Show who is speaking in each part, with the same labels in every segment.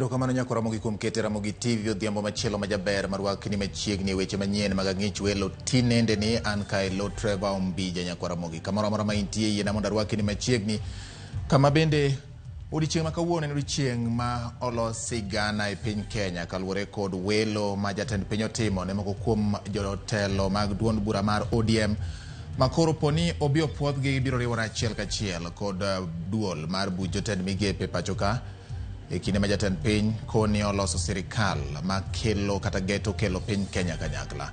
Speaker 1: Erokamano nyako Ramogi kuom kete Ramogi TV odhiambo machielo majaber marwakni machiegni e weche manyien mag ang'ich welo tinende ni an kae lo Trevor Ombija nyako Ramogi kamoro amora ma intie yiena mondo arwakni machiegni kama bende odiechieng' ma kawuono en odiechieng' ma olos sigana e piny Kenya kaluwore kod welo ma jatend piny otimo ne moko kuom jotelo mag duond bura mar ODM ma koro poni obi opuodhgi biro riwore achiel kachiel kod duol mar buch jotend migepe pacho ka e kinde ma jatend piny koni oloso sirikal makelo kata geto kelo piny Kenya kanyakla.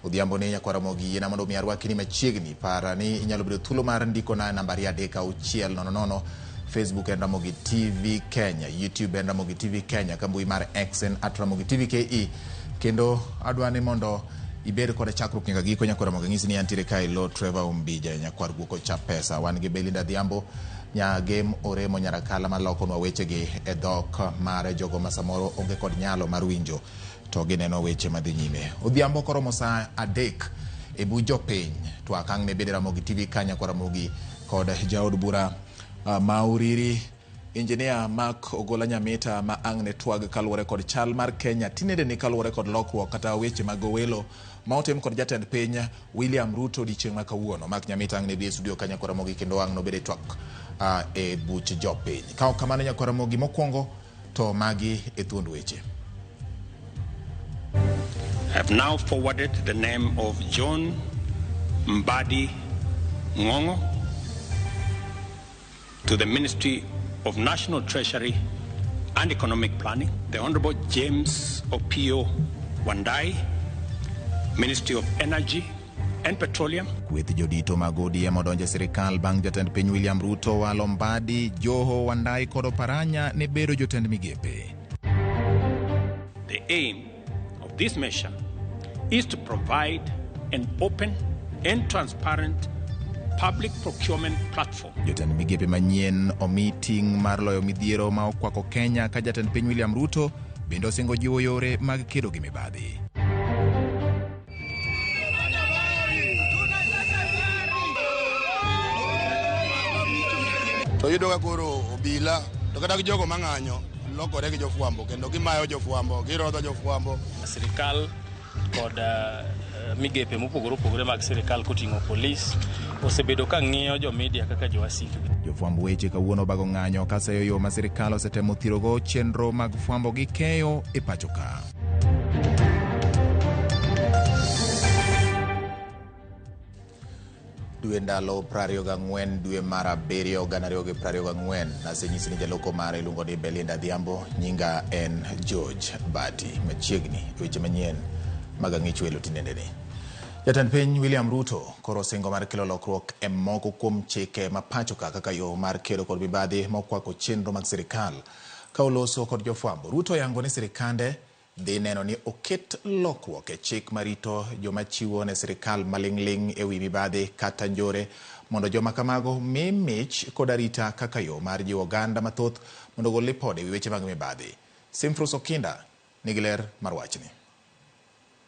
Speaker 1: Odhiambo ni nyakwar Ramogi yiena mondo mi arwakini machiegni. Para ni inyalo bedo thuolo mar ndikona e namba 3 6 0 0. Facebook en Ramogi TV Kenya, YouTube en Ramogi TV Kenya, ka mbui mar X en @RamogiTVKE. Kendo adwa ni mondo ibed koda chakruok nyaka giko nyakwar Ramogi ang'isi ni antiere kae lo Trevor Ombija nyakwar guok cha pesa. Wan gi Belinda Adhiambo Nyagem Oremo Nyarakala malokonwa wechegi e dhok mar jogo ma samoro onge kod nyalo mar winjo to gineno weche madhi nyime. Odhiambo koromo saa 3 e buch jopiny twak ang' ne bede Ramogi TV ka nyakwar Ramogi kod jaod bura ma Uriri Engineer Mark Ogola Nyamita ma ang' ne twag kaluwore kod chal mar Kenya tinende ni kaluwore kod lokruok kata weche mag welo ma otim kod jatend piny William Ruto odiechieng' ma kawuono. Mark Nyamita ang' ne bi e studio ka nyakwar Ramogi kendo ang' nobed e twak e buch jopiny. Ka ok kamano nyakwar Ramogi mokwongo to magi e thuond weche.
Speaker 2: I have now forwarded the name of John Mbadi Ngongo to the Ministry of National Treasury and Economic Planning, the Honorable James Opiyo Wandayi, Ministry of Energy and Petroleum.
Speaker 1: Kweth jodito mag ODM odonjo e sirikal bang' jatend piny William Ruto walo Mbadi, Joho, Wandayi kod Oparanya ne bedo jotend migepe.
Speaker 2: The aim of this measure is to provide an open and transparent public procurement platform.
Speaker 1: Jotend migepe manyien omi ting' mar loyo midhiero ma okwako Kenya ka jatend piny William Ruto bende osingo jiwo yore mag kedo gi mibadhi.
Speaker 3: To iyudo ka koro obila to kata gi jogo mang'anyo lokore gi jofwambo kendo gimayo jofwambo, girodho jofwambo.
Speaker 4: Sirikal kod migepe mopogore opogore mag sirikal koting'o polis osebedo ka ng'iyo jo media kaka jowasikgi.
Speaker 1: Jofwamb weche kawuono obago ng'anyo kaseyo yo ma sirikal osetemo thirogo chenro mag fwambo gi keyo e pacho ka. Dwe ndalo 24 dwe mar 7 2024 nasenyisi ni jaloko mare iluongo ni Belinda Adhiambo nyinga en George Bati machiegni e weche manyien mag ang'ich welo tinendeni. Jatend piny William Ruto koro osingo mar kelo lokruok e moko kuom chike ma pacho ka kaka yo mar kedo kod mibadhi mokwako chenro mag sirikal. Ka oloso kod jofwambo, Ruto oyango ni sirikande dhi neno ni oket lokruok e chik marito joma chiwo ne sirikal maling'ling' e wi mibadhi kata njore mondo joma kamago mi mich kod arita kaka yo mar jiwo oganda mathoth mondo ogol lipode e wi weche mag mibadhi. Simfrus Okinda nigi ler mar wachni.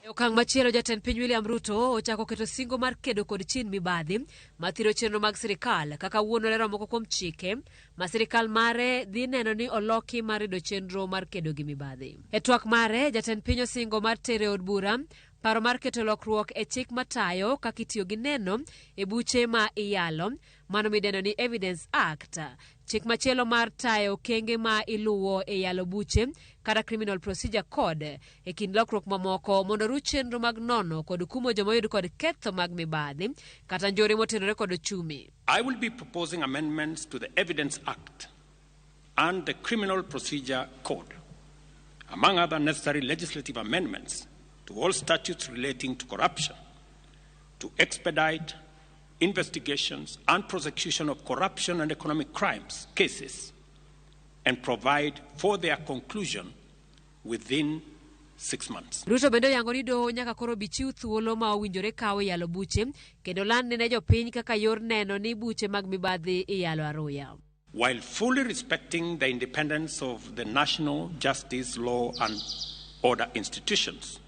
Speaker 5: E okang' machielo jatend piny William Ruto ochako keto singo mar kedo kod chin mibadhi mathiro chenro mag sirikal kaka wuon olero moko kuom chike ma sirikal mare dhi neno ni oloki mar rido chenro mar kedo gi mibadhi. E twak mare, jatend piny osingo mar tero e od bura paro mar keto lokruok e chik matayo kaka itiyo gi neno e buche ma iyalo mano midendo ni Evidence Act. Chik machielo mar tayo okenge ma iluwo e yalo buche kata Criminal Procedure Code e kind lokruok mamoko mondo oruch chenro mag nono kod kumo joma oyud kod ketho mag mibadhi kata njore motenore kod ochumi.
Speaker 2: I will be proposing amendments to the Evidence Act and the Criminal Procedure Code, among other necessary legislative amendments to all statutes relating to corruption, to expedite investigations and prosecution of corruption and economic crimes cases and provide for their conclusion within 6 months.
Speaker 5: Ruto bende oyango ni doho nyaka koro bi chiw thuolo ma owinjore kawo e yalo buche kendo landne ne jopiny kaka yor neno ni buche mag mibadhi iyalo aruya.
Speaker 2: While fully respecting the independence of the national justice, law, and order institutions,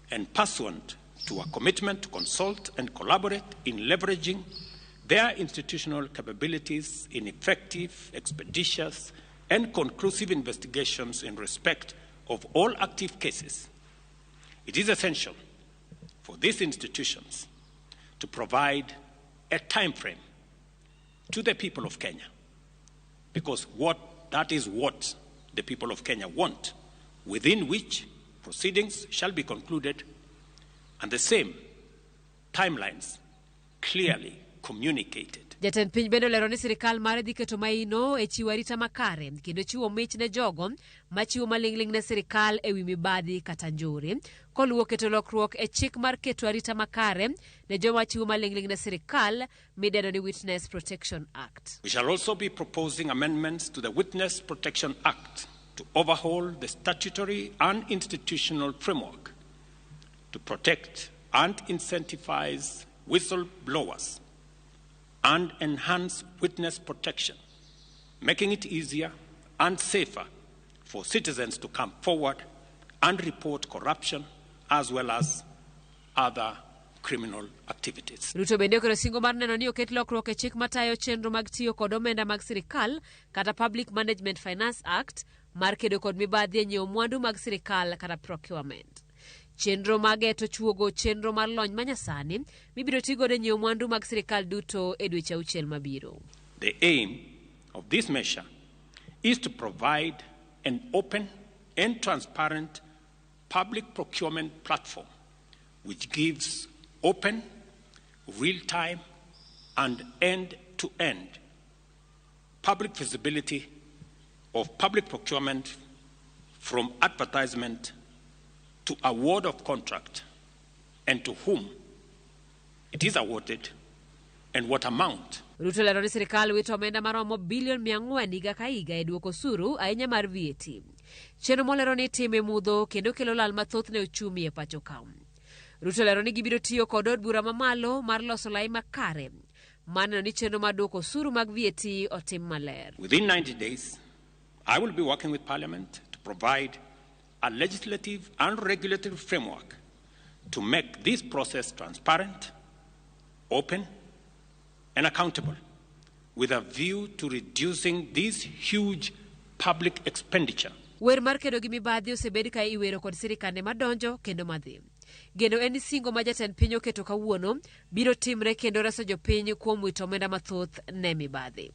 Speaker 2: and pursuant to a commitment to consult and collaborate in leveraging their institutional capabilities in effective, expeditious, and conclusive investigations in respect of all active cases, it is essential for these institutions to provide a time frame to the people of Kenya, because that is what the people of Kenya want, within which proceedings shall be concluded and the same timelines clearly communicated.
Speaker 5: Jatend piny bende olero ni sirikal mare dhi keto maino e chiwo arita makare kendo chiwo mich ne jogo machiwo maling'ling' ne sirikal e wi mibadhi kata njore koluwo keto lokruok e chik mar keto arita makare ne joma chiwo maling'ling' ne sirikal midendo ni Witness Protection Act.
Speaker 2: We shall also be proposing amendments to the Witness Protection Act to overhaul the statutory and institutional framework to protect and incentivize whistleblowers and enhance witness protection, making it easier and safer for citizens to come forward and report corruption as well as other criminal activities.
Speaker 5: Ruto bende oketo singo mar neno ni oket lokruok e chik matayo chenro mag tiyo kod omenda mag sirikal kata Public Management Finance Act mar kedo kod mibadhi e nyiewo mwandu mag sirikal kata procurement. Chenro mageto chuogo chenro mar lony manyasani mibiro tigodo e nyiewo mwandu mag sirikal duto e dweche auchiel mabiro.
Speaker 2: The aim of this measure is to provide an open and transparent public procurement platform which gives open, real-time, and end-to-end public visibility of public procurement from advertisement to award of contract and to whom it is awarded and what amount.
Speaker 5: Ruto lero ni sirikal wito omenda maromo bilion 400 higa ka higa e duoko osuru ahinya mar VAT. Chenro molero ni itime mudho kendo kelo lal mathoth ne uchumi e pacho ka. Ruto lero ni gibiro tiyo kod od bura mamalo mar loso lai makare mar neno ni chenro mar duoko osuru mag VAT otim maler.
Speaker 2: Within 90 days, I will be working with Parliament to provide a legislative and regulatory framework to make this process transparent, open, and accountable, with a view to reducing this huge public expenditure.
Speaker 5: Wer mar kedo gi mibadhi osebed ka iwero kod sirikande madonjo kendo madhi. Geno en ni singo ma jatend piny oketo kawuono biro timre kendo reso jopiny kuom wito omenda mathoth ne mibadhi.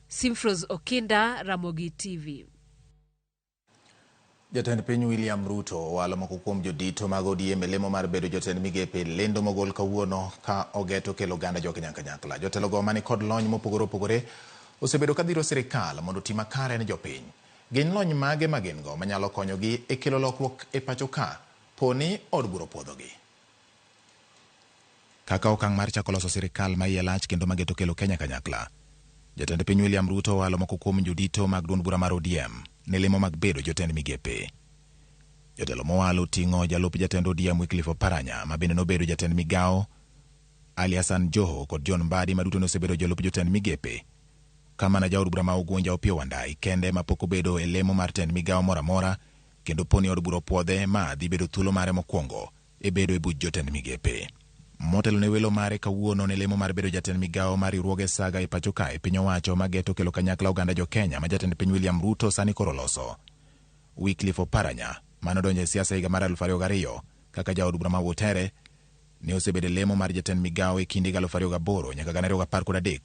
Speaker 5: Simfros Okinda, Ramogi TV.
Speaker 1: Jatend piny William Ruto owalo moko kuom jodito mag ODM e lemo mar bedo jotend migepe lendo mogol kawuono ka ogeto kelo oganda jo Kenya kanyakla. Jotelogo mani kod lony mopogore opogore osebedo ka dhiro sirikal mondo oti makare ne jopiny. Gin lony mage ma gin go manyalo konyogi e kelo lokruok e pacho ka poni od bura opuodhogi. Kaka okang' mar chako loso sirikal ma iye lach kendo mageto kelo Kenya kanyakla. Jatend piny William Ruto owalo moko kuom jodito mag duond bura mar ODM ne lemo mag bedo jotend migepe. Jotelo mowalo ting'o jalup jatend ODM Wycliffe Oparanya ma bende nobedo jatend migawo, Ali Hassan Joho kod John Mbadi ma duto nosebedo jolup jotend migepe. Kamana jaod bura ma Ugunja Opiyo Wandayi kende ma pok obedo e lemo mar tend migawo moro amora kendo poni od bura opuodhe ma dhi bedo thuolo mare mokwongo e bedo e buch jotend migepe. Motelo ne welo mare kawuono ne lemo mar bedo jatend migawo mar riwruoge saga e pacho kae piny owacho mageto kelo kanyakla oganda jo Kenya ma jatend piny William Ruto sani koro loso. Wycliffe Oparanya manodonjo e siasa higa mar 2002 kaka jaod bura ma Wotere ne osebedo e lemo mar jatend migawo e kind higa 2008 nyaka 2013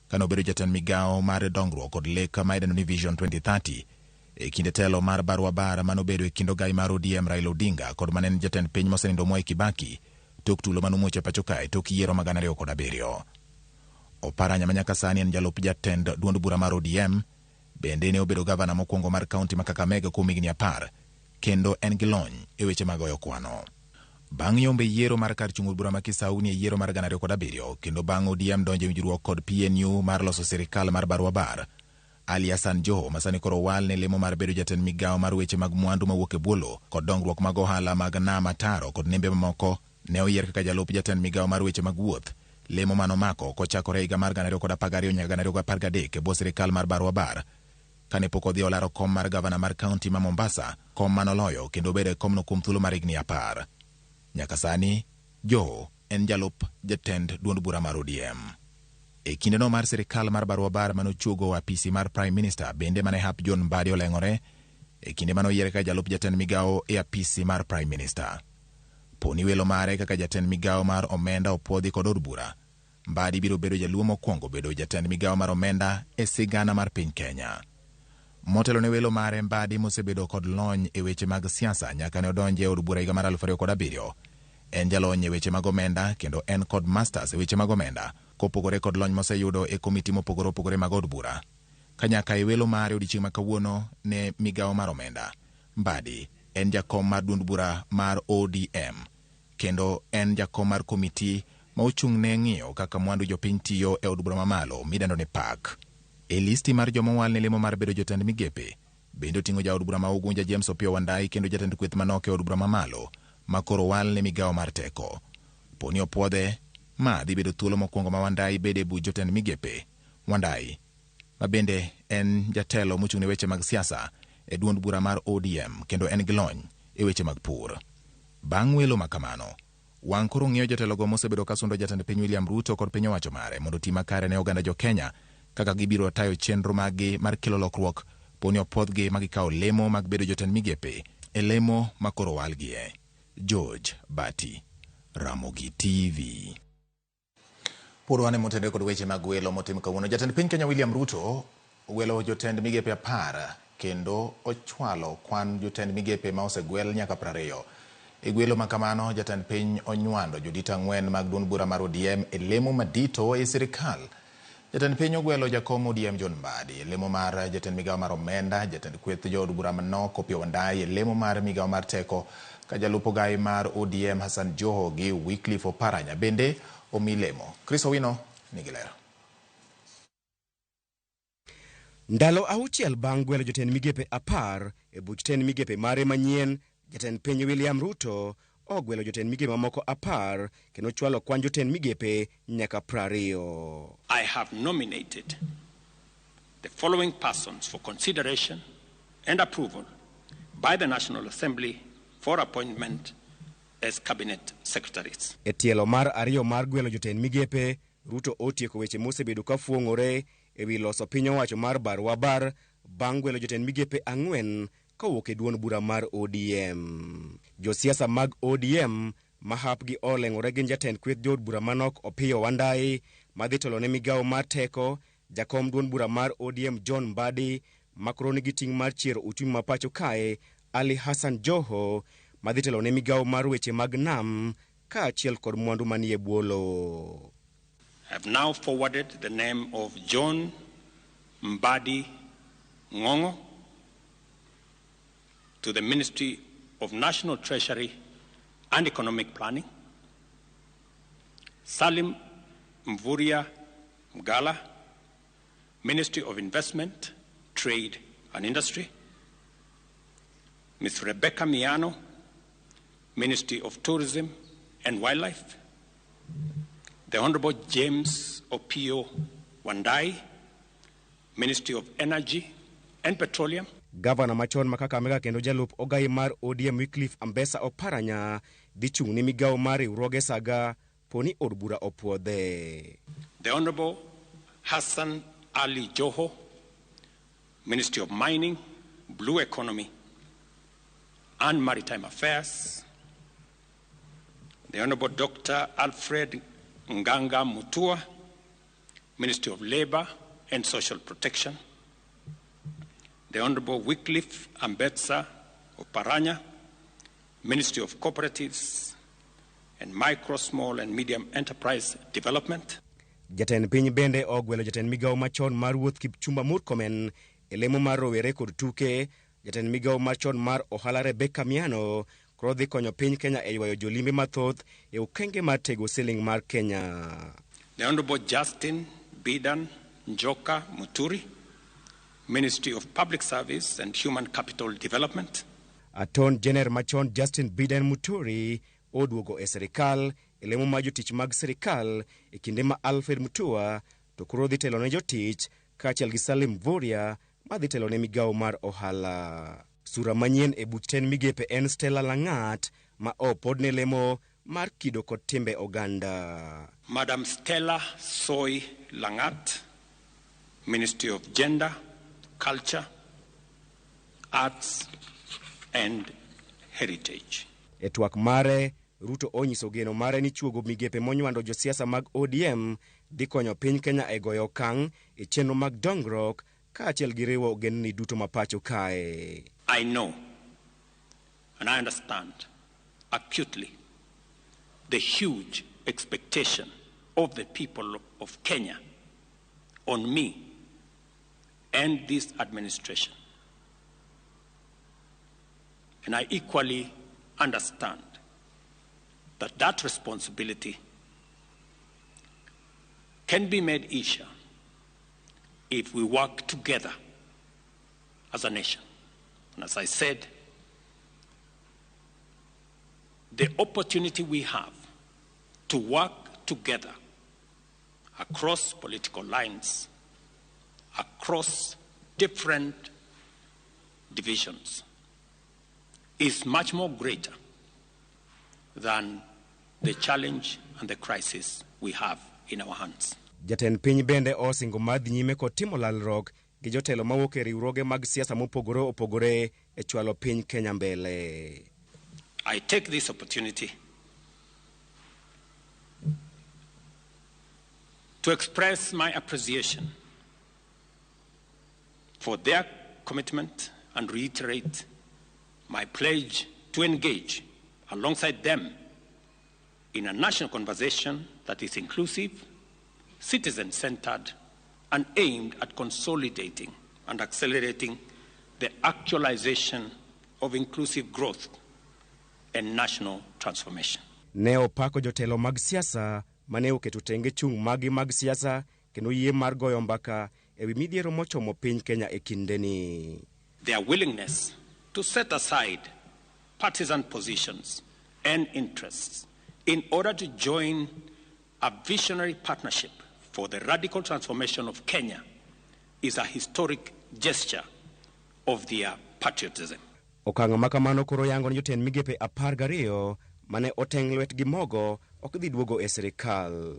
Speaker 1: kane obedo jatend migawo mar dongruok kod lek ma idendo ni Vision 2030 e kinde telo mar barua bar manobedo e kind ogai mar ODM Raila Odinga kod mane en jatend piny mosenindo Mwai Kibaki tok tulo manomuoch e pacho kae tok yiero mag 2007. Oparanya ma nyaka sani en jalup jatend duond bura mar ODM bende ne obedo gavana mokwongo mar kaunti ma Kakamega kuom higni 10 kendo en gi lony e weche mag goyo kwano. Bang' yombe yiero mar kar chung' od bura ma Kisauni e yiero mar 2007 kendo bang' ODM donjo e winjruok kod PNU mar loso sirikal mar barua bar, Ali Hassan Joho ma sani koro owal ne lemo mar bedo jatend migawo mar weche mag mwandu mawuok e bwo lowo kod dongruok mag ohala mag nam ataro kod nembe mamoko ne oyier kaka jalup jatend migawo mar weche mag wuoth, lemo manomako kochakore higa mar 2012 nyaka 2013 e bwo sirikal mar barua bar kane pok odhi olaro kom mar gavana mar kaunti ma Mombasa, kom manoloyo kendo obedo e komno kuom thuolo mar higni 10. Nyaka sani, Joho en jalup jatend duond bura mar ODM. E kindeno mar sirikal mar barua bar mane ochuogo apisi mar Prime Minister bende mane hap John Mbadi oleng'ore e kinde mane oyiere kaka jalup jatend migawo e apisi mar Prime Minister. Poni welo mare kaka jatend migawo mar omenda opuodhi kod od bura, Mbadi biro bedo jaluo mokwongo bedo jatend migawo mar omenda e sigana mar piny Kenya. Motelo ne welo mare Mbadi mosebedo kod lony e weche mag siasa nyaka ne odonje e od bura higa mar 2007. En jalony e weche mag omenda kendo en kod masters e weche mag omenda kopogore kod lony moseyudo e komiti mopogore opogore mag od bura. Kanyaka e welo mare odiechieng' ma kawuono ne migawo mar omenda. Mbadi en jakom mar duond bura mar ODM kendo en jakom mar komiti ma ochung' ne ng'iyo kaka mwandu jopiny tiyo e od bura mamalo midendo ni PAC. E listi mar joma owal ne lemo mar bedo jotend migepe, bende oting'o jaod bura ma Ugunja James Opiyo Wandayi kendo jatend kweth manok e od bura mamalo ma koro owal ne migawo mar teko. Poni opuodhe, ma dhi bedo thuolo mokwongo ma Wandayi bedo e buch jotend migepe. Wandayi, ma bende en jatelo mochung' ne weche mag siasa e duond bura mar ODM kendo en gi lony e weche mag pur. Bang' welo ma kamano, wang' koro ng'iyo jotelogo mosebedo ka sundo jatend piny William Ruto kod piny owacho mare mondo oti makare ne oganda jo Kenya kaka gibiro tayo chenro maggi mar kelo lokruok poni opuodhgi ma gikawo lemo mag bedo jotend migepe e lemo ma koro owalgie. George Bati, Ramogi TV. Pod wan motende kod weche mag welo motim kawuono. Jatend piny Kenya William Ruto ogwelo jotend migepe 10 kendo ochwalo kwan jotend migepe ma osegwel nyaka 20. E gwelo ma kamano, jatend piny onywando jodito 4 mag duond bura mar ODM e lemo madito e sirikal. Jatend piny ogwelo jakom ODM John Mbadi e lemo mar jatend migawo mar omenda, jatend kweth jood bura manok Opiyo Wandayi e lemo mar migawo mar teko, ka jalup ogai mar ODM Hassan Joho gi Wycliffe Oparanya bende omi lemo. Chris Owino nigi ler.
Speaker 6: Ndalo 6 bang' gwelo jotend migepe 10 e buch tend migepe mare manyien, jatend piny William Ruto ogwelo jotend migepe mamoko 10 kendo chwalo kwan jotend migepe nyaka 20.
Speaker 2: I have nominated the following persons for consideration and approval by the National Assembly for appointment as cabinet secretaries.
Speaker 6: E tielo mar 2 mar gwelo jotend migepe, Ruto otieko weche mosebedo ka fuong'ore e wi loso piny owacho mar barua bar bang' gwelo jotend migepe 4 kowuok e duond bura mar ODM. Josiasa mag ODM ma hapgi oleng'ore gin jatend kweth jood bura manok Opiyo Wandayi madhi telo ne migawo mar teko, jakom duond bura mar ODM John Mbadi makoro nigi ting' mar chiero uchumi ma pacho kae Ali Hassan Joho madhi telo ne migawo mar weche mag nam kaachiel kod mwandu manie bwo lowo.
Speaker 2: I have now forwarded the name of John Mbadi Ngongo to the Ministry of National Treasury and Economic Planning, Salim Mvurya Mgala, Ministry of Investment, Trade and Industry, Ms. Rebecca Miano, Ministry of Tourism and Wildlife, the Honorable James Opiyo Wandayi, Ministry of Energy and Petroleum.
Speaker 6: Gavana machon ma Kakamega kendo jalup ogai mar ODM Wycliffe Ambesa Oparanya dhi chung' ne migawo mar riwruoge saga poni od bura opuodhe.
Speaker 2: The Honorable Hassan Ali Joho, Ministry of Mining, Blue Economy and Maritime Affairs. The Honorable Dr. Alfred Nganga Mutua, Ministry of Labor and Social Protection. The Honorable Wycliffe Ambetsa Oparanya, Ministry of Cooperatives and Micro, Small and Medium Enterprise Development.
Speaker 6: Jatend piny bende ogwelo jatend migawo machon mar wuoth Kipchumba Murkomen e lemo mar rowere kod tuke. Jatend migawo machon mar ohala Rebecca Miano koro dhi konyo piny Kenya e ywayo jolimbe mathoth e okenge mar tego siling mar Kenya.
Speaker 2: The Honorable Justin Bidan Njoka Muturi, Ministry of Public Service and Human Capital Development.
Speaker 6: Attorney General machon Justin Bidan Muturi oduogo e sirikal e lemo mar jotich mag sirikal e kinde ma Alfred Mutua to koro dhi telo ne jotich kaachiel gi Salim Mvurya madhi telo ne migawo mar ohala. Sura manyien e buch tend migepe en Stella Langat ma opod ne lemo mar kido kod timbe oganda.
Speaker 2: Madam Stella Soy Langat, Ministry of Gender, Culture, Arts and Heritage.
Speaker 6: E twak mare, Ruto onyiso geno mare ni chuogo migepe monywando josiasa mag ODM dhi konyo piny Kenya e goyo okang' e chenro mag dongruok kaachiel gi riwo ogendni duto ma pacho kae.
Speaker 2: I know and I understand acutely the huge expectation of the people of Kenya on me and this administration. And I equally understand that that responsibility can be made easier if we work together as a nation. And as I said, the opportunity we have to work together across political lines, across different divisions, is much more greater than the challenge and the crisis we have in our hands.
Speaker 6: Jatend piny bende osingo mar dhi nyime kod timo lalruok gi jotelo mawuok e riwruoge mag siasa mopogore opogore e chwalo piny Kenya mbele.
Speaker 2: I take this opportunity to express my appreciation for their commitment and reiterate my pledge to engage alongside them in a national conversation that is inclusive, citizen-centered, and aimed at consolidating and accelerating the actualization of inclusive growth and national transformation.
Speaker 6: Ne opako jotelo mag siasa mane oketo tenge chung' maggi mag siasa kendo yie mar goyo mbaka ewi midhiero mochomo piny Kenya e kindeni.
Speaker 2: Their willingness to set aside partisan positions and interests in order to join a visionary partnership for the radical transformation of Kenya is a historic gesture of their patriotism.
Speaker 6: Okang' ma kamano koro yango ni jotend migepe 12 mane oteng' lwetgi mogo ok dhi duogo e sirikal.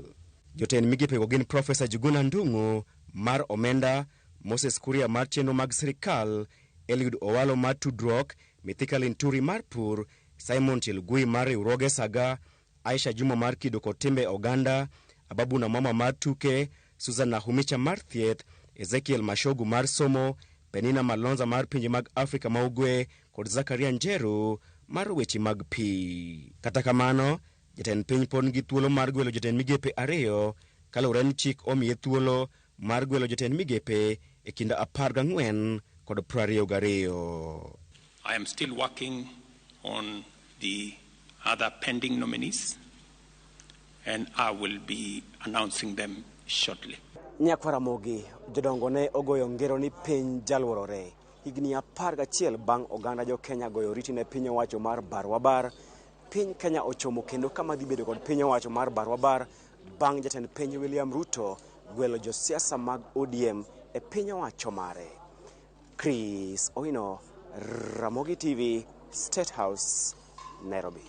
Speaker 6: Jotend migepego gin Profesa Njuguna Ndung'u mar omenda, Moses Kuria mar chenro mag sirikal, Eliud Owalo mar tudruok, Mithika Linturi mar pur, Simon Chelugui mar riwruoge saga, Aisha Juma mar kido kod timbe oganda, Ababu Namwamba mar tuke, Susan Nakhumicha mar thieth, Ezekiel Machogu mar somo, Penina Malonza mar pinje mag Afrika ma Ugwe kod Zakaria Njeru mar weche mag pi. Kata kamano, jatend piny pod nigi thuolo mar gwelo jotend migepe 2 kaluwore ni chik omiye thuolo mar gwelo jotend migepe e kind 14 kod 22.
Speaker 2: I am still working on the other pending nominees and I will be announcing them shortly.
Speaker 6: Nyakwar Ramogi, jodongo ne ogoyo ngero ni piny jaluorore. Higni 11 bang' oganda jo Kenya goyo riti ne piny owacho mar barwabar, piny Kenya ochomo kendo kama dhi bedo kod piny owacho mar barwabar bang' jatend piny William Ruto gwelo josiasa mag ODM e piny owacho mare. Chris Owino, Ramogi TV, State House, Nairobi.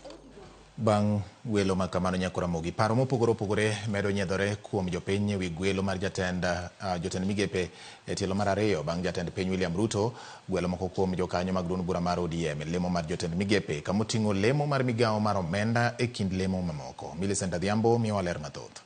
Speaker 1: Bang' gwelo ma kamano Nyakwar Ramogi, paro mopogore opogore medo nyiedhore kuom jopiny ewi gwelo mar jatend migepe e tielo mar 2 bang' jatend piny William Ruto gwelo moko kuom jokanyo mag duond bura mar ODM e lemo mar jotend migepe kamoting'o lemo mar migawo mar omenda e kind lemo mamoko. Millicent Adhiambo miyowa ler mathoth.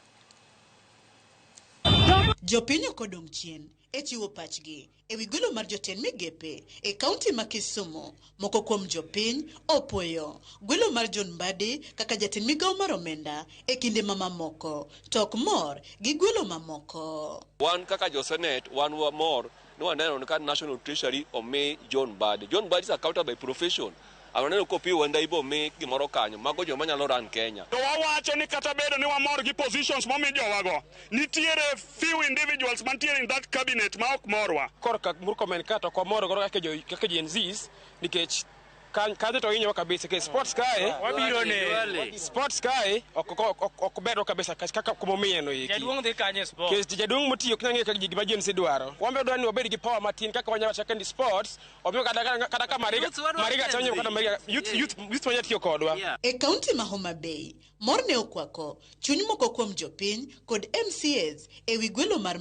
Speaker 7: Jopiny ok odong' chien e chiwo pachgi ewi gwelo mar jotend migepe e kaunti ma Kisumu. Moko kuom jopiny opuoyo gwelo mar John Mbadi kaka jatend migawo mar omenda e kinde mamamoko to ok mor gi gwelo mamoko.
Speaker 8: Wan kaka jo Senate wan wamor ni waneno ka National Treasury omi John Mbadi. John Mbadi is a counter by profession. Aneno kopi wenda ibo mi gimoro kanyo mago joma nyalo ran Kenya.
Speaker 9: To wawacho ni kata bedo ni wamor gi positions momi jowago, nitiere few individuals mantiere in that cabinet ma ok morwa.
Speaker 10: Korka Murkomen ka to ok wamor godo kaka Gen Zs nikech Kanyo to hinyowa kabisa nikech sports kae
Speaker 4: Wabiro ne.
Speaker 10: Sports kae ok berwa kabisa kaka kumomiye no eki.
Speaker 4: Jaduong' dhi kanye sport?
Speaker 10: Nikech jaduong' motiyo ok nyal ng'eyo kaka gima James dwaro. Wan be wadwaro ni wabed gi power matin kaka wanyalo chako ni sports omiyo kata ka Mariga Mariga chanyo kata Mariga youth manya tiyo kodwa.
Speaker 7: E kaunti ma Homa Bay, mor ne okwako chuny moko kuom jopiny kod MCAs ewi gwelo mar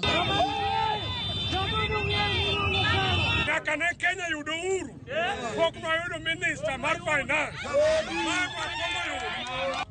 Speaker 11: Nyaka ne Kenya yudo uhuru, pok nwayudo minista mar finance.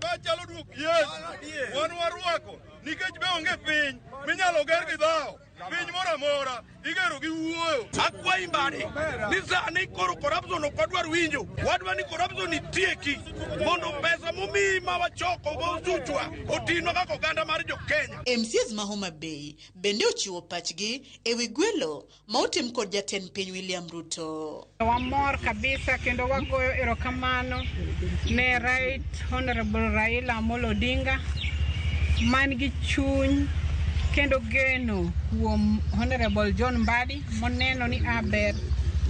Speaker 3: Machalo duok Yesu, wan warwako nikech be onge piny minyalo ger gi dhawo. Piny moro amora igero gi wuoyo.
Speaker 12: Akwayi Mbadi ni sani koro corruption ok wadwar winjo. Wadwa ni corruption itieki mondo pesa momiyi ma wachoko go osuchwa otinwa kaka oganda mar jo Kenya.
Speaker 7: MCAs ma Homa Bay bende ochiwo pachgi ewi gwelo ma otim kod jatend piny William Ruto.
Speaker 13: Wamor kabisa kendo wagoyo erokamano ne Right Honorable Raila Amolo Odinga man gi chuny kendo geno kuom Honorable John Mbadi moneno ni aber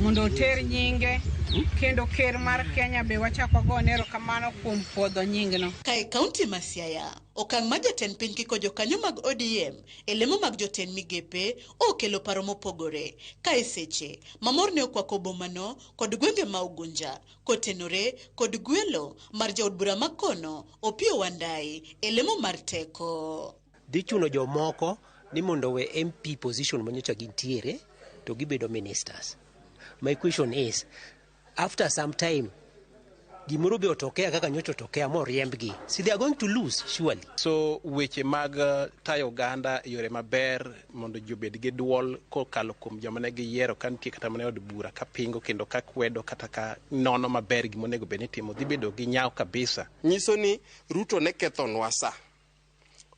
Speaker 13: mondo oter nyinge kendo ker mar Kenya be wachako wagone erokamano kuom puodho nyingno.
Speaker 7: Kae kaunti ma Siaya, okang' ma jatend piny kiko jokanyo mag ODM e lemo mag jotend migepe okelo paro mopogore. Kae seche ma mor ne okwako bomano kod gwenge ma Ugunja kotenore kod gwelo mar jaod bura ma kono Opiyo Wandayi e lemo mar teko.
Speaker 14: Dhi chuno jomoko ni mondo we MP position manyocha gintiere to gibedo ministers. My question is, after some time, gimoro be otokea kaka nyocha otokea moriembgi. See, they are going to lose, surely.
Speaker 15: So weche mag tayo oganda e yore maber mondo ji obed gi duol kokalo kuom joma ne giyiero ka nitie kata mana e od bura ka pingo kendo ka kwedo kata ka nono maber gima onego bed ni itimo dhi bedo gi nyawo kabisa.
Speaker 16: Nyiso ni Ruto ne kethonwa sa,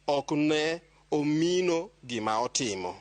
Speaker 16: ok ne omino gima otimo.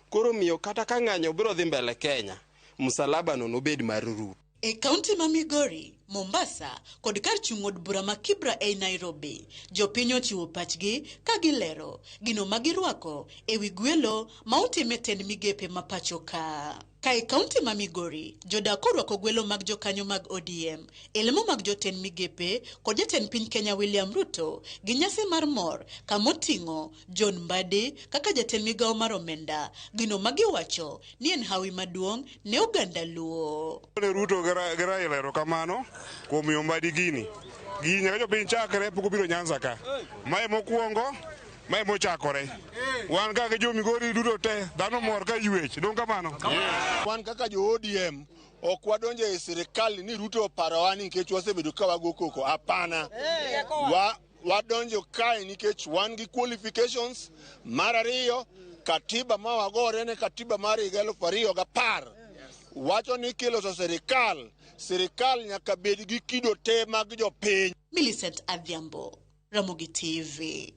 Speaker 16: Koro miyo kata ka ng'anyo biro dhi mbele Kenya, msalaba no nobed mar Ruto.
Speaker 7: E kaunti ma Migori, Mombasa kod kar chung' od bura ma Kibra ei Nairobi, jopiny ochiwo pachgi ka gilero gino ma girwako ewi gwelo ma otim e tend migepe ma pacho ka. Ka e kaunti ma Migori, jodak orwako gwelo mag jokanyo mag ODM e lemo mag jotend migepe kod jatend piny Kenya William Ruto gi nyasi mar mor kamoting'o John Mbadi kaka jatend migawo mar omenda, gino ma giwacho ni en hawi maduong' ne oganda Luo.
Speaker 11: Ne Ruto gi Raila erokamano kuom miyo Mbadi gini. Gini nyaka jopiny chakre pok obiro Nyanza ka. Mae mokwongo, mae mochakore. Wan kaka jo Migori duto te, dhano mor ka ywech. Dong' kamano?
Speaker 3: Wan kaka jo ODM ok wadonjo e sirikal ni Ruto oparowa nikech wasebedo ka wago koko. Hapana. Wadonjo kae nikech wan gi qualifications. Mar ariyo, katiba ma wagore ne katiba mar higa 2010 wacho ni kiloso sirikal, sirikal nyaka bed gi kido te mag jopiny.
Speaker 7: Millicent Adhiambo, Ramogi TV.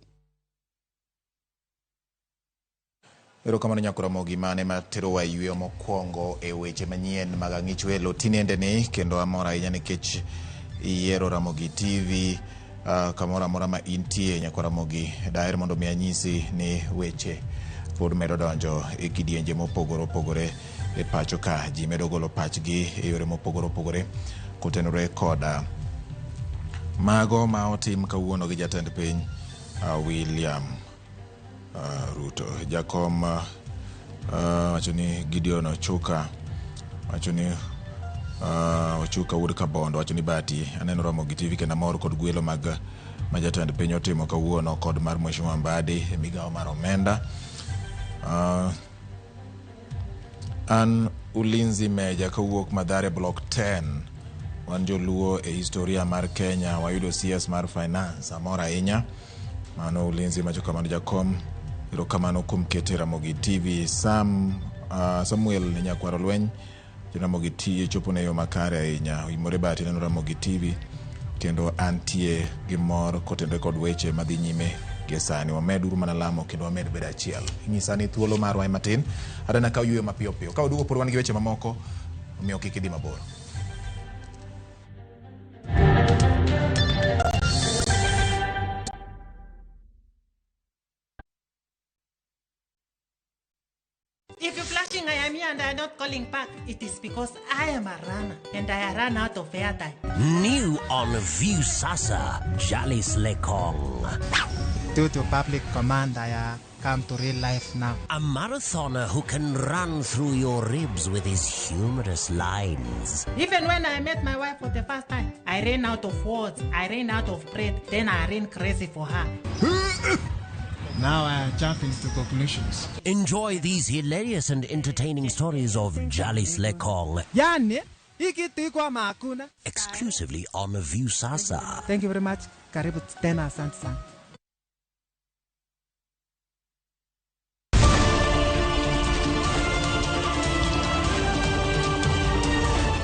Speaker 1: Erokamano nyakora Ramogi mane materowa e yweyo mokwongo e weche manyien mag ang'ich welo tinende ni kendo amor ahinya nikech iyiero Ramogi TV kamoro amora ma intie nyakora Ramogi. Daher mondo mi anyisi ni weche pod medo donjo e kidienje mopogore opogore e pacho ka. Ji medo golo pachgi e yore mopogore opogore kotenore koda mago ma otim kawuono gi jatend piny William Ruto. Jakom wacho ni Gideon Ochuka wacho ni Ochuka wuod Kabondo wacho ni Bati aneno Ramogi TV kendo amor kod gwelo mag ma jatend piny otimo kawuono kod mar Mheshimiwa Mbadi e migawo mar omenda. An Ulinzi Meja kawuok Mathare Block 10. Wan joluo e historia mar Kenya wayudo CS mar finance. Amor ahinya. Mano Ulinzi macho kamano jakom. Erokamano kuom kete Ramogi TV. Samuel Nyakwaro Lweny Ramogi TV chopo ne yo makare ahinya. Oimore Bati neno Ramogi TV kendo antie gi mor kotenore kod weche madhi nyime gie sani. Wamed uru mana lamo kendo wamed bedo achiel. Inyisa ni thuolo marwa ema tin. Adana kaw yweyo mapiyo piyo. Ka waduogo pod wan gi weche mamoko, omiyo kik idhi mabor.
Speaker 17: If you're flashing I am here and I'm not calling back, it is because I am a runner and I run out of airtime.
Speaker 18: New on Viusasa, Jalis Lekong.
Speaker 19: Due to public command, I come to real life now.
Speaker 18: A marathoner who can run through your ribs with his humorous lines.
Speaker 17: Even when I met my wife for the first time, I ran out of words, I ran out of breath, then I ran crazy for her.
Speaker 19: Now I jump into conclusions.
Speaker 18: Enjoy these hilarious and entertaining stories of Jalis Lekong.
Speaker 19: Yani, hii kitu iko ama hakuna?
Speaker 18: Exclusively on Viusasa.
Speaker 19: Thank you very much. Karibu tena, asante sana.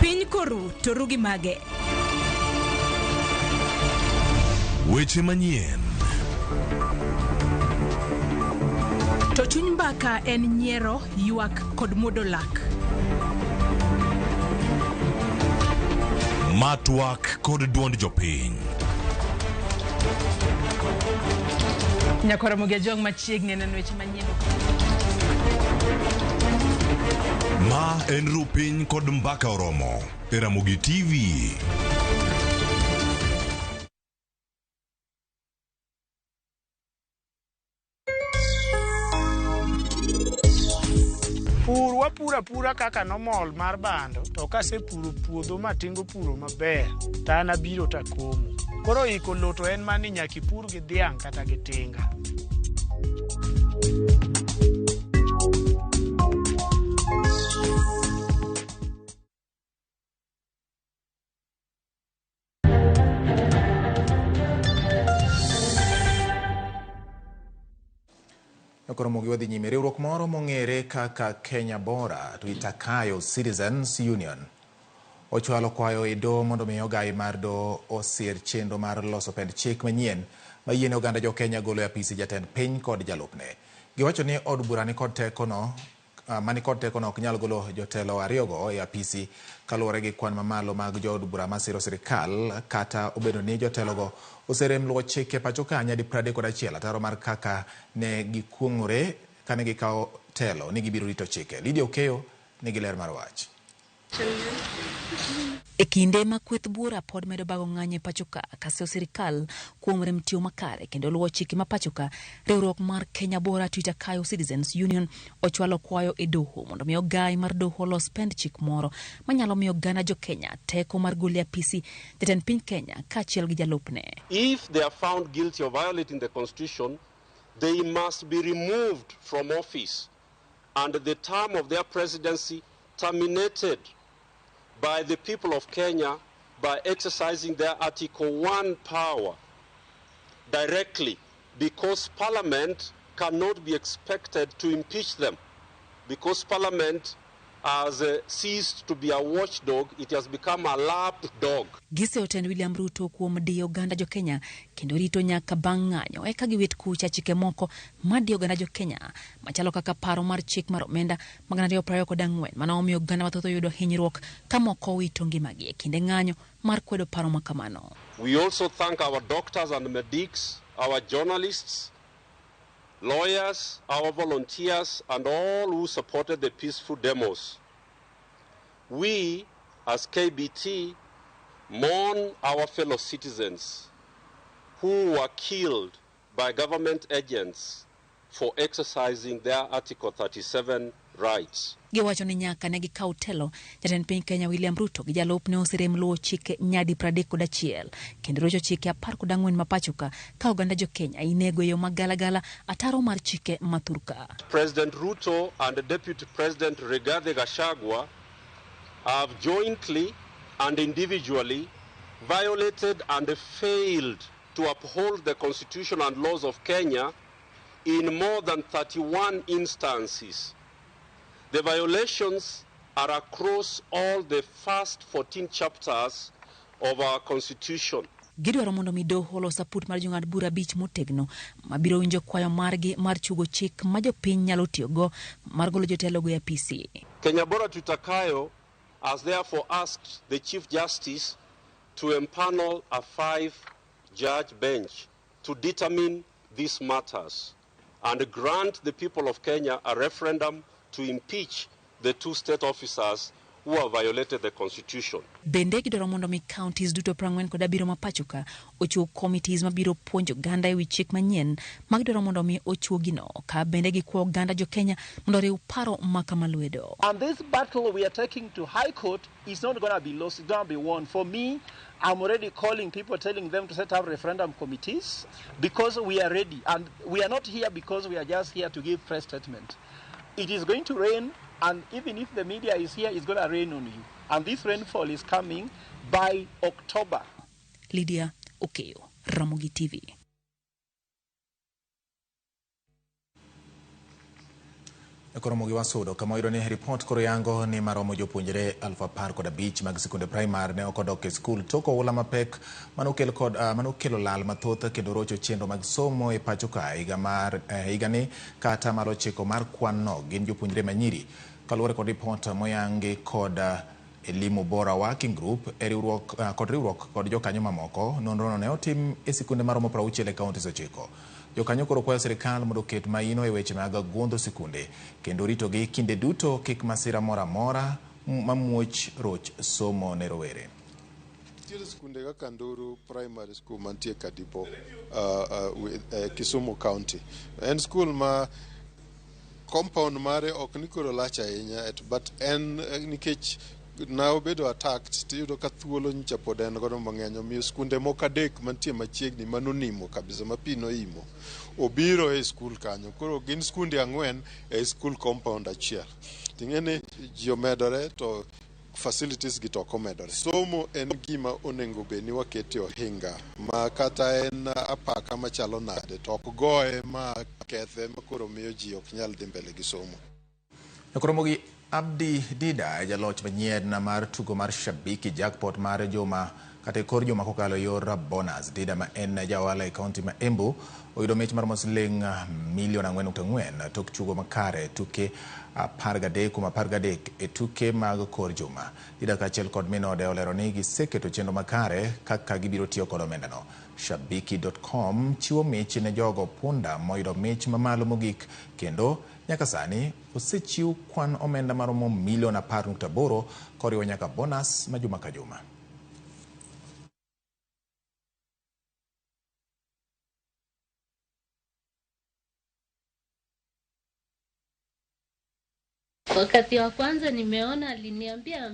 Speaker 20: Piny koru to ru gi mage.
Speaker 21: Weche manyien.
Speaker 20: To chuny mbaka en nyiero, ywak kod muodo lak.
Speaker 21: Ma twak kod duond jopiny.
Speaker 20: Nyakwar Ramogi Ajwang' machiegni neno weche manyien.
Speaker 21: Ma en ru piny kod mbaka oromo e Ramogi TV.
Speaker 22: Pur wapuro apura kaka nomol mar bando to kasepuro puodho matingo puro maber to an abiro takomo. Koro iko lowo to en mana ni nyaka ipur gi dhiang' kata gi tinga.
Speaker 1: Koro Ramogi wadhi nyime. Riwruok moro mong'ere kaka Kenya Bora Tuitakayo Citizens Union ochwalo kwayo e doho mondo mi ogai mar doho osir chenro mar loso pend chik manyien mayiene oganda jo Kenya golo e apisi jatend piny kod jalupne. Giwacho ni od bura nikod tekono mani kod tekono ok nyal golo jotelo ariyogo e apisi kaluwore gi kwan mamalo mag jood bura masiro sirikal kata obedo ni jotelogo oserem luwo chike pacho ka nyadi 31 ataro mar kaka ne gikuong'ore kane gikawo telo ni gibiro rito chike. Lydia Okeyo nigi ler mar wach.
Speaker 23: E kinde ma kweth buora pod medo bago ng'anyo e pacho ka kaseo sirikal kuom rem tiyo makare kendo luwo chike ma pacho ka, riwruok mar Kenya Bora Tuitakayo Citizens Union ochwalo kwayo e doho mondo mi ogai mar doho olos pend chik moro manyalo miyo oganda jo Kenya teko mar golo e apisi jatend piny Kenya kaachiel gi jalupne.
Speaker 16: If they are found guilty of violating the constitution, they must be removed from office and the term of their presidency terminated by the people of Kenya by exercising their Article 1 power directly, because Parliament cannot be expected to impeach them, because Parliament has ceased to be a watchdog, it has become a lapdog.
Speaker 23: Giseyo tend William Ruto kuom diyo oganda jo Kenya kendo rito nyaka bang' ng'anyo eka giwit kucha chike moko madiyo oganda jo Kenya machalo kaka paro mar chik mar omenda mag 2024 mane omiyo oganda mathoth oyudo hinyruok ka moko owito ngimagi e kinde ng'anyo mar kwedo paro ma kamano.
Speaker 16: We also thank our doctors and medics, our journalists, lawyers, our volunteers, and all who supported the peaceful demos. We, as KBT, mourn our fellow citizens who were killed by government agents for exercising their Article 37 rights.
Speaker 23: Giwacho ni nyaka ne gikaw telo, jatend piny Kenya William Ruto gi jalupne oserem luwo chike nyadi 31 kendo rocho chike 14 ma pacho ka ka oganda jo Kenya inego e yo magalagala ataro mar chike ma thurka.
Speaker 16: President Ruto and Deputy President Rigathi Gachagua have jointly and individually violated and failed to uphold the Constitution and laws of Kenya in more than 31 instances. The violations are across all the first 14 chapters of our Constitution.
Speaker 23: Gidwaro mondo mi doho olos aput mar jong'ad bura abich motegno mabiro winjo kwayo margi mar chugo chik ma jopiny nyalo tiyogo mar golo jotelogo e apisi.
Speaker 16: Kenya Bora Tutakayo has therefore asked the Chief Justice to empanel a 5-judge bench to determine these matters and grant the people of Kenya a referendum
Speaker 2: to impeach the 2 state officers who have violated the constitution.
Speaker 23: Bende gidwaro mondo mi counties duto 47 ma pacho ka ochiw committees mabiro puonjo oganda ewi chik manyien ma gidwaro mondo mi ochuogino, ka bende gikwa oganda jo Kenya mondo oriw paro ma kama lwedo.
Speaker 5: And this battle we are taking to High Court is not going to be lost, it's going to be won. For me, I'm already calling people, telling them to set up referendum committees because we are ready. And we are not here because we are just here to give press statement. It is going to rain, and even if the media is here, it's going to rain on you. And this rainfall is coming by October.
Speaker 23: Lydia Okeyo, Ramogi TV.
Speaker 1: Koro wasudo kama oyudo ni ripot koro yango ni maromo jopuonjre 15,000 mag sikunde primar ne ok odok e skul tok oula mapek manokel kod manokelo lal mathoth kendo rocho chenro mag somo e pacho ka higa mar higani kata mar 9 mar kwan no gin jopuonjre manyiri. Kaluwore kod ripot moyangi kod Elimu Bora Working Group e riwruok kod riwruok kod jokanyo mamoko, nonrono ne otim e sikunde maromo 60 e kaunti 9. Jokanyo koro kwayo sirikal mondo oket maino e weche mag gundho sikunde kendo ritogi kinde duto kik masira moro amora mamuoch roch somo ne rowere.
Speaker 6: Nitiere sikunde kaka Nduru Primary School mantie Kadibo, Kisumu County. En skul ma compound mare ok ni koro lach ahinya, but en nikech na obedo attacked tiyudo ka thuolo nyicha pod en godo mang'eny, omiyo skunde moko 3 mantie machiegni manonimo kabisa ma pi noimo obiro e skul kanyo. Koro gin skunde 4 e skul compound achiel. Ting'e ni ji omedore to facilities gi to ok omedore. Somo en gima onego bed ni wakete ohinga ma kata en apaka machalo nade to ok goye ma kethe ma koro miyo ji ok nyal dhi mbele gi somo.
Speaker 1: Koromogi Abdi Dida jaloch manyien mar tugo mar Shabiki Jackpot mar juma kata e kor juma kokalo yor bonus. Dida ma en jaohala e kaunti ma Embu oyudo mich maromo siling milion 4.4 tok chugo makare tuke 13 kuom 13 e tuke mag kor juma. Dida kaachiel kod minode olero ni giseketo chenro makare kaka gibiro tiyo kod omendano. Shabiki.com chiwo mich ne jogo punda moyudo mich mamalo mogik kendo nyaka sani osechiw kwan omenda maromo milion 10.8 koriwo nyaka bonus ma juma ka juma.
Speaker 24: Wakati wa kwanza nimeona aliniambia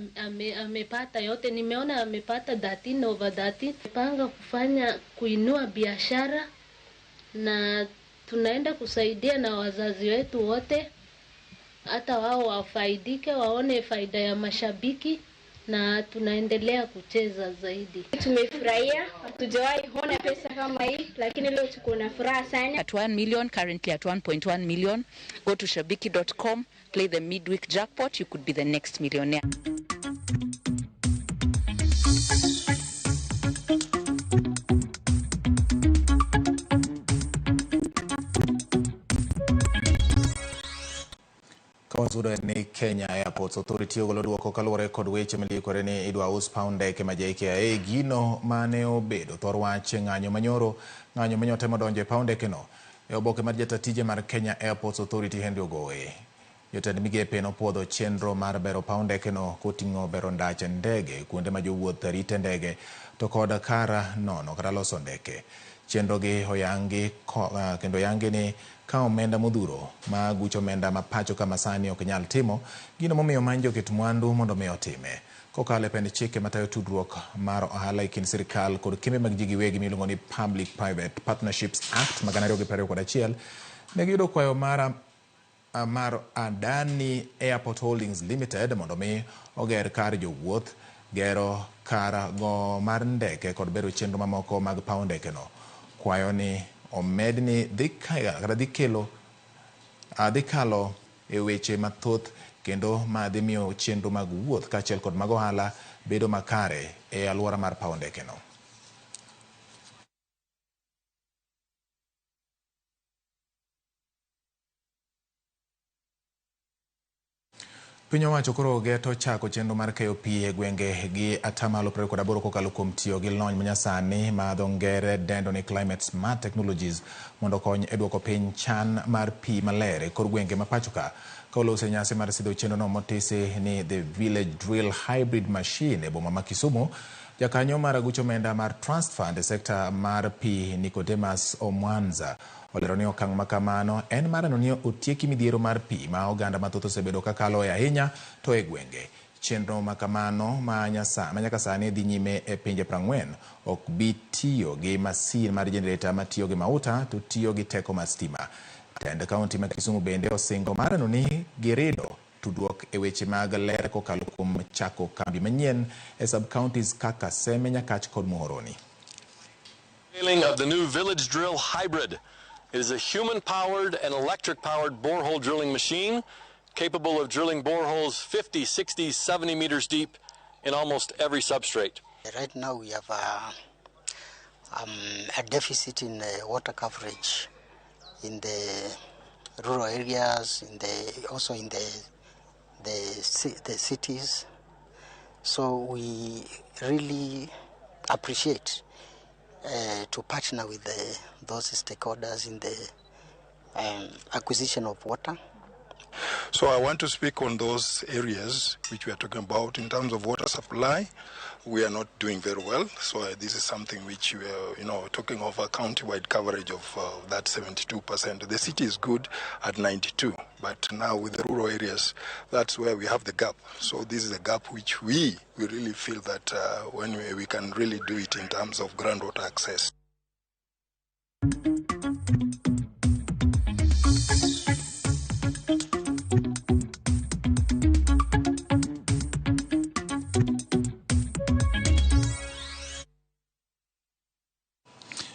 Speaker 24: amepata yote, nimeona amepata 13 over 13. Panga kufanya kuinua biashara na tunaenda kusaidia na wazazi wetu wote, hata wao wafaidike, waone faida ya mashabiki na tunaendelea kucheza zaidi.
Speaker 25: Tumefurahia, hatujawahi ona pesa kama hii, lakini leo tuko na furaha sana.
Speaker 26: At 1 million, currently at 1.1 million. Go to shabiki.com, play the midweek jackpot, you could be the next millionaire.
Speaker 1: Wasudo ni Kenya Airports Authority ogolo duoko kaluwore kod weche miliekore ni idwa us paw ndeke ma JKIA, gino mane obedo thor wach ng'anyo manyoro ng'anyo manyotemo donjo e paw ndeke no. E oboke mar jata tije mar Kenya Airports Authority Henry Ogowe, jotend migepe nopuodho chenro mar bero paw ndeke no koting'o bero ndach ndege kuonde ma jowuoth rite ndege to kod kara nono kata loso ndeke. Chenro gi oyangi kendo oyangi ni ka omenda modhuro ma gucho omenda ma pacho kama sani ok nyal timo gino momiyo manjo oket mwandu mondo mi otime. Kokalo e pend chike matayo tudruok mar ohala e kind sirikal kod kembe mag ji giwegi miluongo ni Public Private Partnerships Act 2021, ne giyudo kwayo mar Adani Airport Holdings Limited mondo mi oger kar jowuoth, gero kar go mar ndeke kod bero chenro mamoko mag paw ndeke no. Kwayo ni omedni dhi kalo e weche mathoth kendo ma dhi miyo chenro mag wuoth kaachiel kod mag ohala bedo makare e alwora mar paw ndeke no. Piny owacho koro geto chako chenro mar keyo pi e gwenge gi 38% kokalo kuom tiyo gi lony manyasani ma dho ngere dendo ni Climate Smart Technologies mondo okony e duoko piny chan mar pi maler e kor gwenge ma pacho ka. Ka olose nyasi mar sidho chenrono motisi ni The Village Drill Hybrid Machine e boma ma Kisumu, jakanyo mar aguch omenda mar Trust Fund e sekta mar pi Nicodemus Omwanza olero ni okang' ma kamano en mar neno ni otieki midhiero mar pi ma oganda mathoth osebedo kakaloe ahinya to e gwenge. Chenro ma kamano ma nyaka sani dhi nyime e pinje 40 ok bi tiyo gi masin mar jenereta matiyo gi mauta to tiyo gi teko mar stima. Tend kaunti ma Kisumu bende osingo mar neno ni girido tudruok e weche mag ler kokalo kuom chako kambi manyien e sub-counties kaka Seme, Nyakach kod Muhoroni.
Speaker 4: Of the new Village Drill Hybrid. It is a human-powered and electric-powered borehole drilling machine capable of drilling boreholes 50, 60, 70 meters deep in almost every substrate.
Speaker 8: Right now we have a deficit in water coverage in the rural areas, also in the cities. So we really appreciate to partner with those stakeholders in the acquisition of water.
Speaker 9: So I want to speak on those areas which we are talking about. In terms of water supply, we are not doing very well. So this is something which we are, talking of a county-wide coverage of that 72%. The city is good at 92, but now with the rural areas, that's where we have the gap. So this is a gap which we really feel that when we can really do it in terms of groundwater access.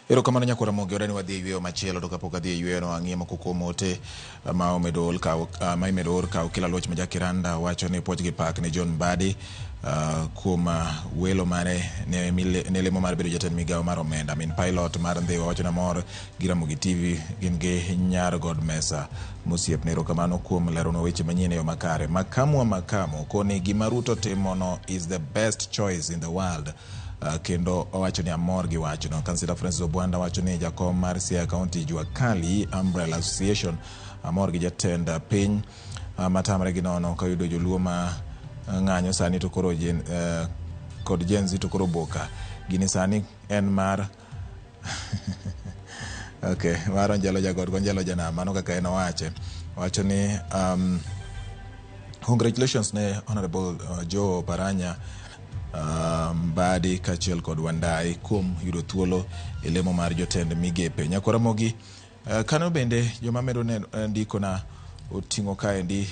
Speaker 1: Erokamano nyakwara Ramogi, oreni wadhi e yweyo machielo to kapok adhi e yweyo no ang'iyo moko kuom ote ma omedo ol kaw ma imedo or kaw kila loch ma Jakiranda wacho ni puoch gi pak ne John Mbadi kuom welo mare ne lemo mar bedo jatend migawo mar omenda. Min pilot mar Ndhiwa wacho ni amor gi Ramogi TV gin gi nyar God Mesa mosiepne. Erokamano kuom leronwa weche manyien e yo makare. Makamu wa Makamu koni gima Ruto timono is the best choice in the world. Kendo owacho ni amor gi wachno. Kansila Francis Obwanda wacho ni jakom mar Siaya County Jua Kali Umbrella Association amor gi jatend piny matamre gi nono kayudo joluo ma ng'anyo sani to koro kod Gen Z to koro boka. Gini sani en mar okay, mar Onjelo Jagod Onjelo Janam, mano kaka en owache. Owacho ni congratulations ne Honorable Joe Paranya Mbadi kaachiel kod Wandai kuom yudo thuolo e lemo mar jotend migepe. Nyakwara Ramogi, kano bende joma medo ndikona oting'o kaendi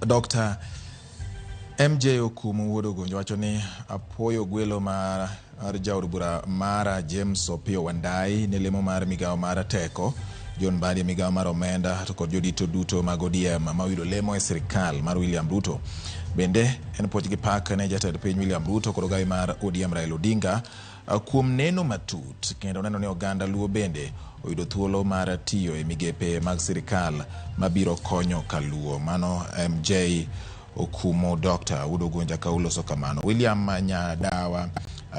Speaker 1: Dr. MJ Okumu wuod Ogonjo wacho ni apuoyo gwelo mar jaod bura mara James Opiyo Wandai ne lemo mar migawo mar teko, John Mbadi e migawo mar omenda to kod jodito duto mag ODM ma oyudo lemo e sirikal mar William Ruto. Bende en puoch gi pak ne jatend piny William Ruto kod ogawi mar ODM Raila Odinga kuom neno matut kendo neno ni oganda Luo bende oyudo thuolo mar tiyo e migepe mag sirikal mabiro konyo kaluo. Mano MJ Okumu Dr. Wuod Ogonja ka uloso kamano. William Nyadawa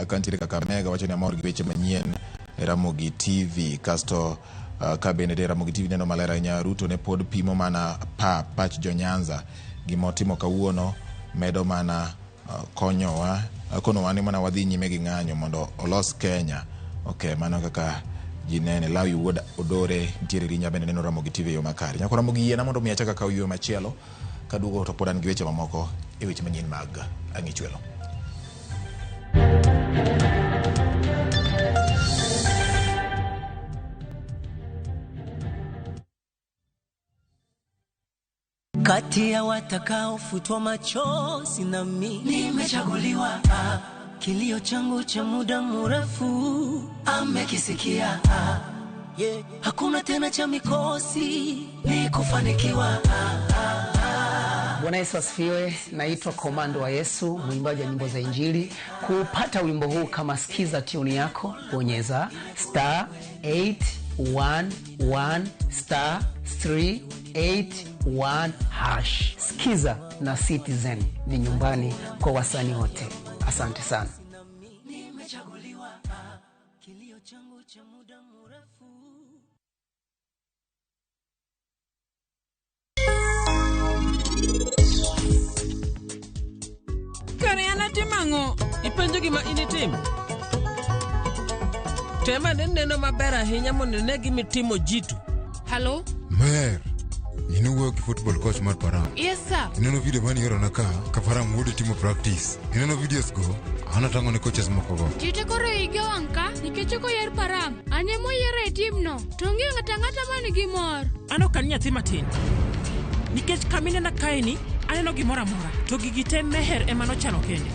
Speaker 1: kantiere Kakamega wacho ni amor gi weche manyien e Ramogi TV. Kasto ka bende Ramogi TV neno maler ahinya Ruto ne pod pimo mana pach jo Nyanza. Gimotimo kawuono medo mana konyowa konowa ni mana wadhi nyime gi ng'anyo mondo olos Kenya. Okay, mano kaka ji nene. Lawi Wuod Odore nitiere Rinya bende neno Ramogi TV e yo makare. Nyako Ramogi yiena mondo mi achak akaw yweyo machielo kaduogo to pod an gi weche mamoko e weche manyien mag Ang'ichwelo.
Speaker 10: Kati ya watakaofutwa machozi na mimi nimechaguliwa. Kilio changu cha muda mrefu amekisikia. Yeah. Hakuna tena cha mikosi ni kufanikiwa.
Speaker 12: Bwana Yesu asifiwe. Naitwa Komando wa Yesu, mwimbaji wa nyimbo za Injili. Kupata wimbo huu kama sikiza tune yako, bonyeza star 811 star 3 81 hash. Skiza na Citizen ni nyumbani kwa wasanii wote. Asante sana.
Speaker 10: Nimechaguliwa, kilio changu cha muda mrefu.
Speaker 3: Kare an atimo ang'o? Ipenjo gima in itimo? Tem ane neno maber ahinya mondo ine gima itimo jitu.
Speaker 7: Hello?
Speaker 11: Mer, in iwuoyo gi football coach mar Param.
Speaker 7: Yes, sir.
Speaker 11: Ineno video mane iorona ka, ka Param wuode timo practice. Ineno videos go, an atang'o ne coaches moko go.
Speaker 7: Jite koro igi owang' ka nikech ok oyier Param. An ema oyiera e tim no. To onge ng'ato ang'ata man gi mor.
Speaker 3: An ok an nyathi matin. Nikech kama inena kaeni, aneno gimoro amora. To gigi te Meher ema nochano kende.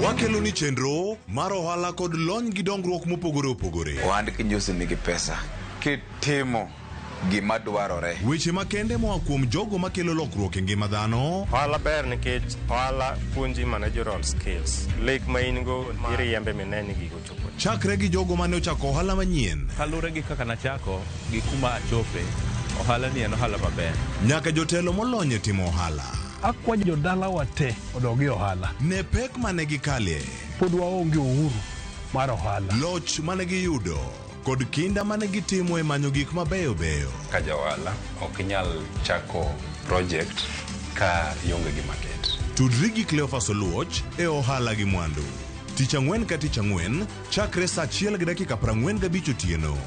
Speaker 21: Wakelo ni chenro mar ohala kod lony gi dongruok mopogore opogore.
Speaker 13: Ohand kinjusi nigi pesa kitimo gima dwarore.
Speaker 21: Weche makende moa kuom jogo makelo lokruok e ngima dhano.
Speaker 14: Ohala ber nikech ohala puonji managerial skills. Lek ma in go iriembe mine ni gigo chopo.
Speaker 21: Chakre gi jogo mane ochako ohala manyien.
Speaker 15: Kaluwore gi kaka nachako gi kuma achope, ohala ni en ohala maber.
Speaker 21: Nyaka jotelo molony e timo ohala.
Speaker 27: Akwayo jodalawa te odog e ohala.
Speaker 21: Ne pek mane gikalie.
Speaker 27: Pod waonge uhuru mar ohala.
Speaker 21: Loch mane giyudo kod kinda mane gitimo e manyo gik mabeyo beyo.
Speaker 28: Ka ja ohala ok inyal chako project ka ionge gi market.
Speaker 21: Tudri gi Cleophas Oluoch e ohala gi mwandu. Tich ang'wen ka tich ang'wen chakre saa 1:45 otieno.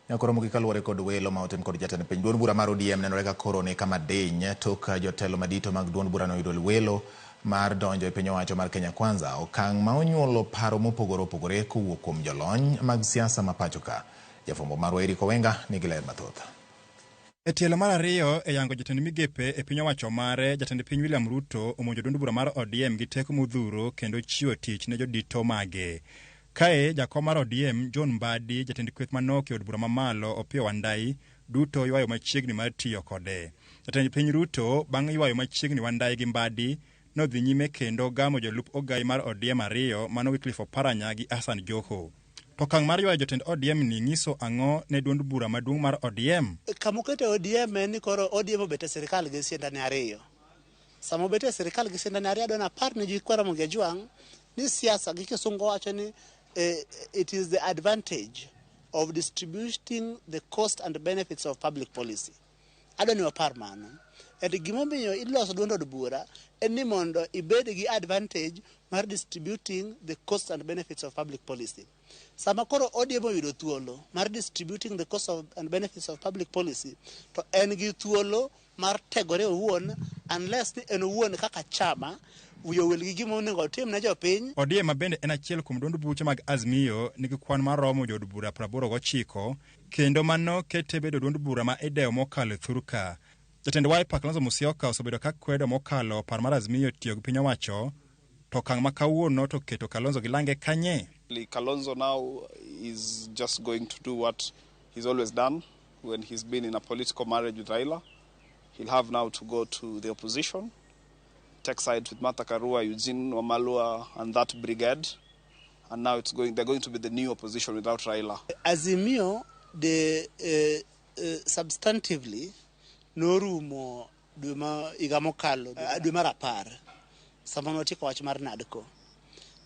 Speaker 1: Nyakoro mogik kaluwore kod welo ma otim kod jatend piny. Duond bura mar ODM nenore ka koro ni kama diny tok jotelo madito mag duond burano oyudo welo mar donjo e piny owacho mar Kenya Kwanza. Okang' ma onyuolo paro mopogore opogore kowuok kuom jolony mag siasa ma pacho ka. Jafwambo marwa Eric Owenga nigi ler mathoth.
Speaker 29: E tielo mar ariyo e yango jatend migepe e piny owacho mare, jatend piny William Ruto omonjo duond bura mar ODM gi teko modhuro kendo chiwo tich ne jodito mage. Kae jakom mar ODM John Mbadi, jatend kweth manok e od bura mamalo Opiyo Wandayi duto ywayo machiegni mar tiyo kode. Jatend piny Ruto bang' ywayo machiegni Wandayi gi Mbadi nodhi nyime kendo gamo jolup ogai mar ODM ariyo mano Wycliffe Oparanya gi Hassan Joho. To okang' mar ywayo jotend ODM ni nyiso ang'o ne duond bura maduong' mar ODM?
Speaker 30: Kamokete ODM en ni koro ODM obet e sirikal gi siendane ariyo. Sama obet e sirikal gi siendane ariyo adwa napar ne ji Ramogi Ajwang' ni siasa gi kisungu wacho ni it is the advantage of distributing the cost and benefits of public policy. Adwa ni wapar mano. And gimomiyo iloso duond od bura en ni mondo ibed gi advantage mar distributing the cost and benefits of public policy. Sama koro ODM oyudo thuolo mar distributing the cost of and benefits of public policy, to en gi thuolo mar tegore owuon unless ni en owuon kaka chama wiye owil gi gima onego otim ne jopiny.
Speaker 29: ODM ma bende en achiel kuom duond buche mag Azimio nigi kwan maromo jood bura 89 kendo mano kete bedo duond bura ma idewo mokalo e thurka. Jatend Wiper Kalonzo Musyoka osebedo ka kwedo mokalo par mar Azimio tiyo gi piny owacho, to okang' ma kawuono to keto Kalonzo gi lange kanye?
Speaker 31: Kalonzo now is just going to do what he's always done when he's been in a political marriage with Raila. He'll have now to go to the opposition, take sides with Martha Karua, Eugene Wamalwa, and that brigade. And now they're going to be the new opposition without Raila.
Speaker 30: Azimio, the substantively, norumo dwe ma higa mokalo, dwe mar 10, sama notieko wach mar NADCO.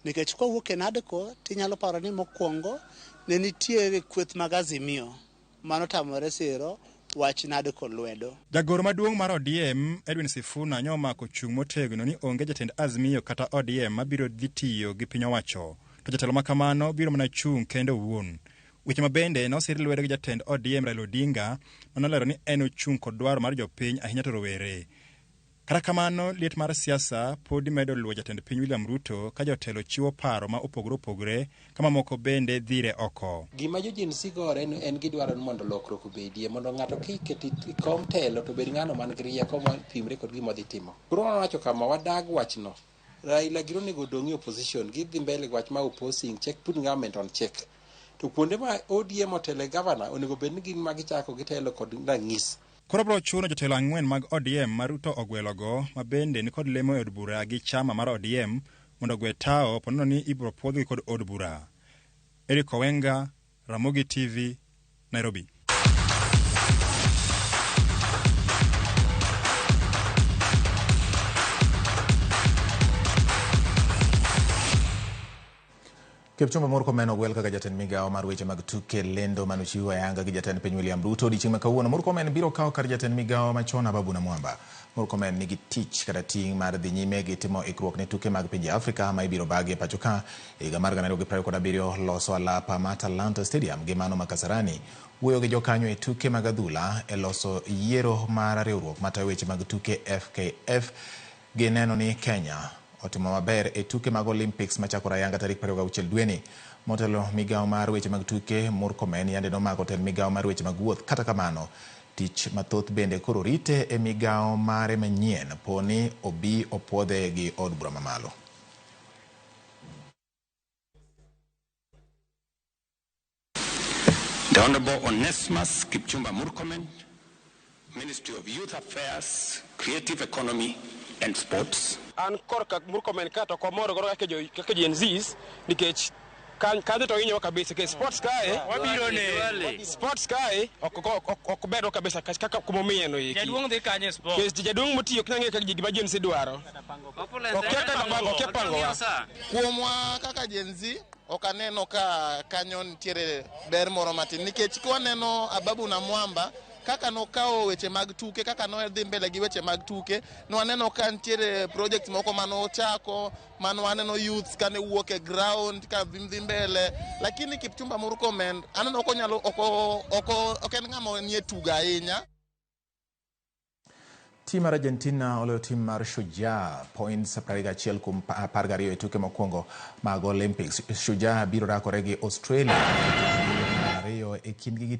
Speaker 30: Nikech kowuok e NADCO, tinyalo paro ni mokwongo ne nitiere kweth mag Azimio manotamore siro wach NADCO lwedo.
Speaker 29: Jagoro maduong' mar ODM Edwin Sifuna nyomako chung' motegno ni onge jatend Azimio kata ODM mabiro dhi tiyo gi piny owacho, to jatelo ma kamano biro mana chung' kende owuon. Weche ma bende nosir lwedo gi jatend ODM Raila Odinga manolero ni en ochung' kod dwaro mar jopiny ahinya to rowere. Kata kamano, liet mar siasa podi medo luwo jatend piny William Ruto ka jotelo chiwo paro ma opogore opogore ka mamoko bende dhire oko.
Speaker 32: Gima jo Gen Z gore en gidwaro ni mondo lokruok obedie, mondo ng'ato kiketi kom telo to bed ng'ano man gi rieko mar pimre kod gima odhi timo. Koro wawacho kama, wadag wachno. Raila giro onego odong' e opposition, gidhi mbele gi wach ma opposing check, put government on check. To kuonde ma ODM otele gavana onego bed ni gin ma gichako gitelo kod rang'is.
Speaker 29: Koro biro chuno jotelo ang'wen mag ODM ma Ruto ogwelogo ma bende nikod lemo e od bura gi chama mar ODM mondo ogwe tao ponono ni ibiro puodhgi kod od bura. Eric Owenga, Ramogi TV, Nairobi.
Speaker 1: Kipchumba Murkomen ogwel kaka jatend migawo mar weche mag tuke lendo manochiw ayanga gi jatend piny William Ruto odiechieng' ma kawuono. Murkomen biro kawo kar jatend migawo machon Ababu Namwamba. Murkomen nigi tich kata ting' mar dhi nyime gi timo ikruok ne tuke mag pinje Afrika ma ibiro bagi e pacho ka higa mar 2027 loso alapa ma Talanta Stadium gi mano ma Kasarani. Wuoyo gi jokanyo e tuke mag adhula e loso yiero mar riwruok matayo weche mag tuke FKF gi neno ni Kenya otimo maber e tuke mag Olympics machakore ayanga tarik 26 dweni. Motelo migawo mar weche mag tuke Murkomen yande nomako tend migawo mar weche mag wuoth. Kata kamano, tich mathoth bende koro rite e migawo mare manyien po ni obi opuodhe gi od bura mamalo.
Speaker 2: The Honorable Onesmus Kipchumba Murkomen, Ministry of Youth Affairs, Creative Economy and Sports.
Speaker 5: An korka Murkomen ka to ok wamor godo kaka Gen Zs nikech kanyo to hinyowa kabisa nikech sports kae
Speaker 6: Wabiro ne.
Speaker 5: sports kae ok berwa kabisa kaka kumomiye no eki.
Speaker 6: Jaduong' dhi kanye e sport?
Speaker 5: Nikech jaduong' motiyo ok nyal ng'eyo kaka gima Gen Z dwaro. Okia kata pango, okia pangowa.
Speaker 16: Kuomwa kaka Gen Z ok aneno ka kanyo nitiere ber moro matin nikech kwaneno Ababu Namwamba kaka nokawo weche mag tuke, kaka nodhi mbele gi weche mag tuke, nwaneno ka nitiere project moko manochako, mano youths kane wuok e ground ka dhi mbele, lakini Kipchumba Murkomen aneno ok onyalo ok en ng'ama nie tugo ahinya.
Speaker 1: Tim mar Argentina oloyo tim mar Shujaa points 21 kuom 12 e tuke mokwongo mag Olympics. Shujaa biro rakore gi Australia ariyo e kindgi gi